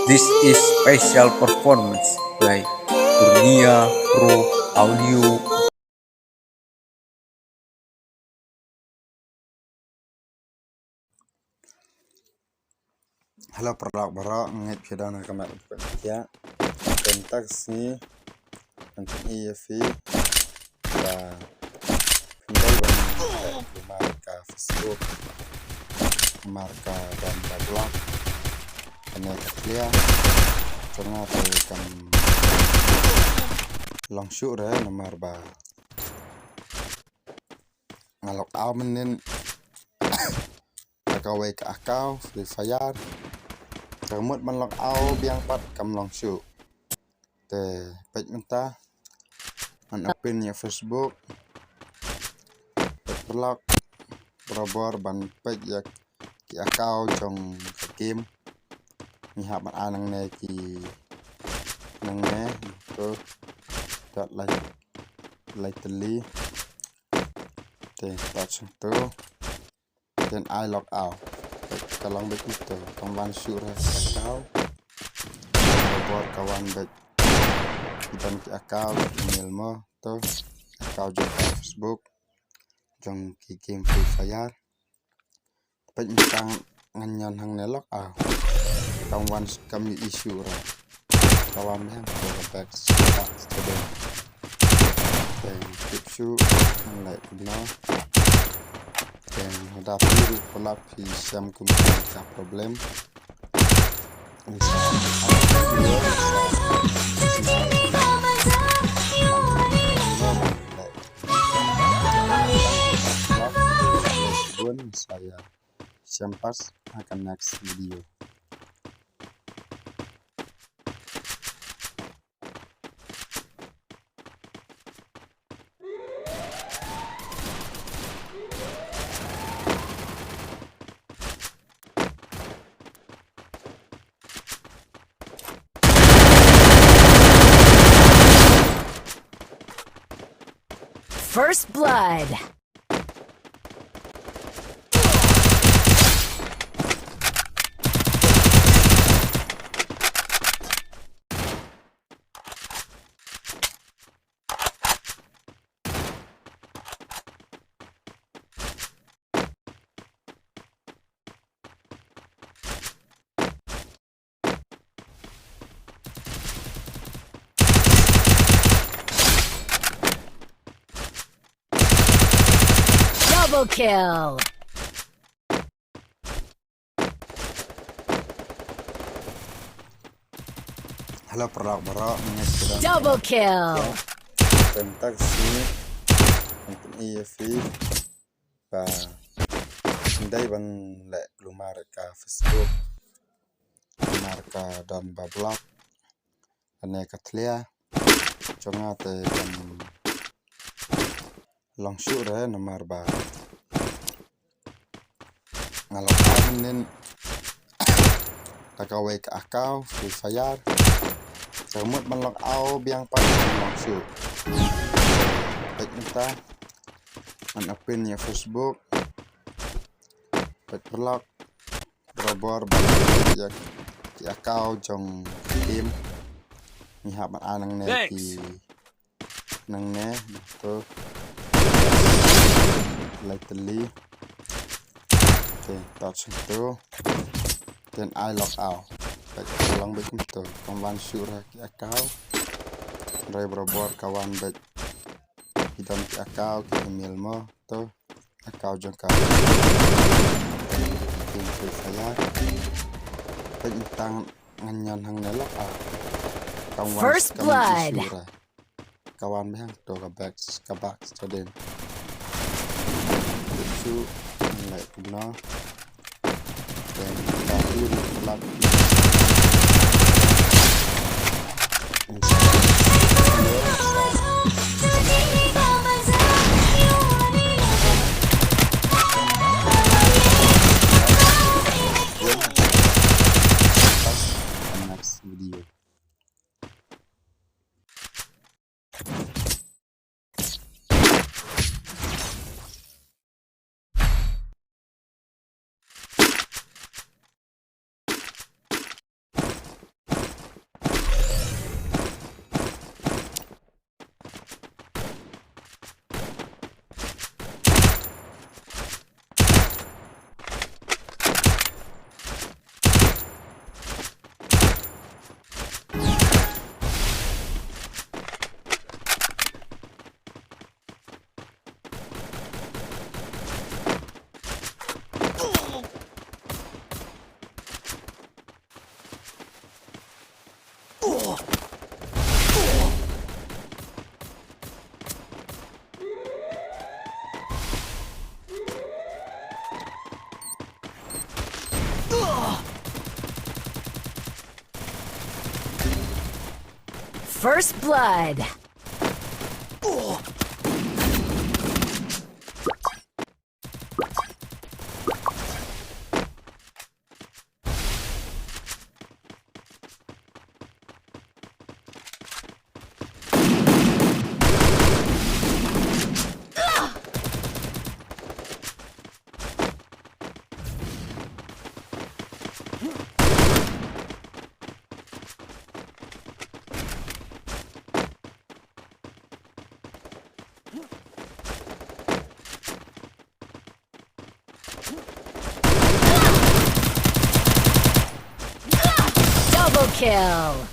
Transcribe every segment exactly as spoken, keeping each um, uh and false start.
This is special performance by Kurnia Pro Audio. Hello paralok baroh, ngeit phi don ha ka met ka jong phi. Te mynta ka sngi ngan pyni ïa phi ba phin dei ban leh kumar ka Facebook, kumar ka don ba block, kane ka clear. Jong nga te kam long shuh re namar ba nga lock out mynnin ha kawei ka account Free Fire. Te mut ban lock out biang pat kam long shuh. Te peit mynta ngan open ïa Facebook. Peit paralok, barabor ban peit ïa ki account jong ka game. Ngi hap ban ai nangne ki, nangne to dot lai, lai tylli. Te pat shuh to. Te ai lock out. Ka long beit kumto, kam wan shuh re account. Barabor ka wan beit. Ki don ki account, email mo to, account jong ka Facebook, jong ki game Free Fire. Peit mynta ngan ñion hangne lock out. Kam wan, kam ïohi shuh re. Ka wan biang to ka back, back to the. Te tip shuh ngan leh kumno. Te lada phi ruh paralok phi shem kumta ka problem, bun sa ïa shem pat ha ka next video. First blood. Double kill. Hello paralok baroh, ngeit phi don. Double kill. Te mynta ka sngi ngan pyni ïa phi ba phin dei ban leh kumar ka Facebook, kumar ka don ba block, kane ka clear. Jong nga te kam long shuh re namar ba nga lock out mynnin ha kawei ka account Free Fire. Te mut ban lock out biang pat kam long shuh. Peit mynta ngan open ïa Facebook. Peit paralok, barabor ban ïa ki account jong ki team. Ngi hap ban ai nangne ki, nangne to lai tylli. Te pat shuh to. Te ai lock out. Peit ka long beit kumto, kam wan shuh re ki account. Hynrei barabor ka wan beit. Ki don ki account, ki email mo to. Account jong ka game Free Fire. Peit mynta ngan ñion hangne lock out. Kam wan, first kam ïohi blood. Shuh re. Ka wan biang to ka back, ka back to den. Tip shuh ngan leh kumno. Next video. First blood. Double kill.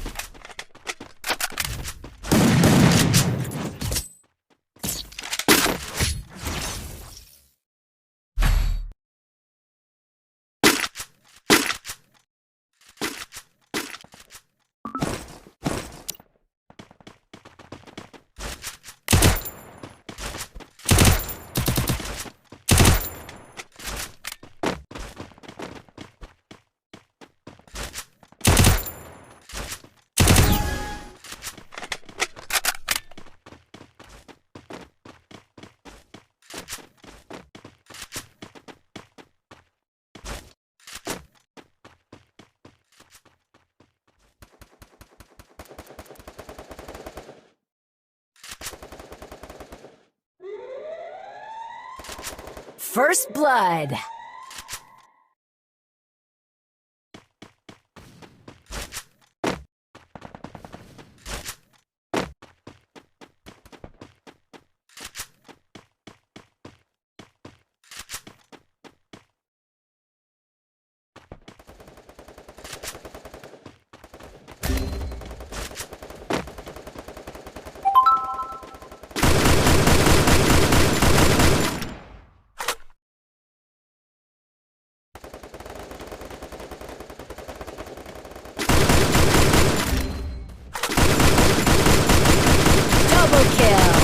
First blood. Double kill.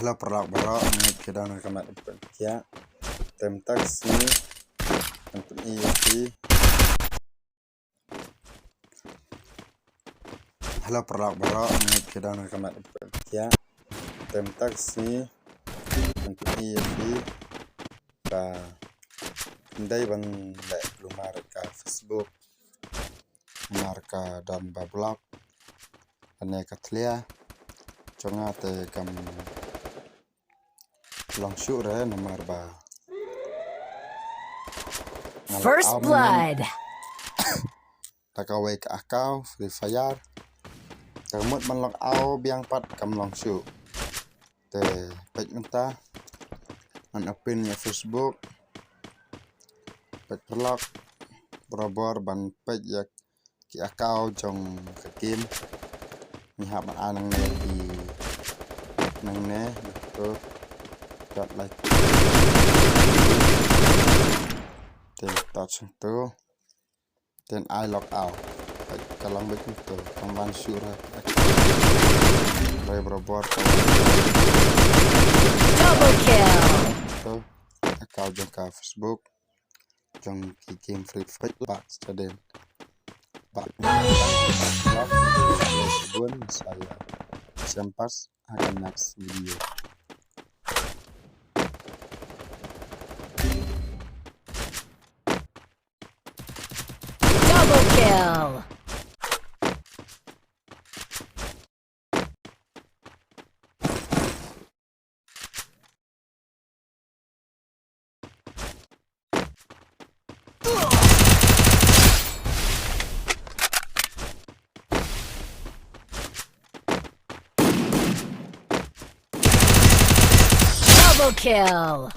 Hello paralok baroh, ngeit ki don ha khmat ïa phi. Te mynta ka sngi ngan pyni ïa phi. Hello paralok baroh, ngeit ki don ha khmat ïa phi. Te mynta ka sngi ngan pyni ïa phi ba ym dei ban leh kulmar ka Facebook. Namar ka don ba block. Kane ka thlia jong nga te kam long shuh re namar ba nga la First au mynnin blood. Da kawei ka account Free Fire. Te ka mut ban long au biang pat kam long shuh. Te peit mynta ngan open ïa Facebook. Peit paralok, barabor ban peit ïa ki account jong ka game. Ngi hap ban ai nangne ki nangne to dot like. Te to sngewthuh. Ten ai log out. Ka long beit kumto. Kam wan shuh re. Re barabor ka wan. Double kill. To account jong ka Facebook. Jong ki game Free Fire ba sta den. Ba. Bun saya. Sempas ha ka next video. Double kill. Double kill.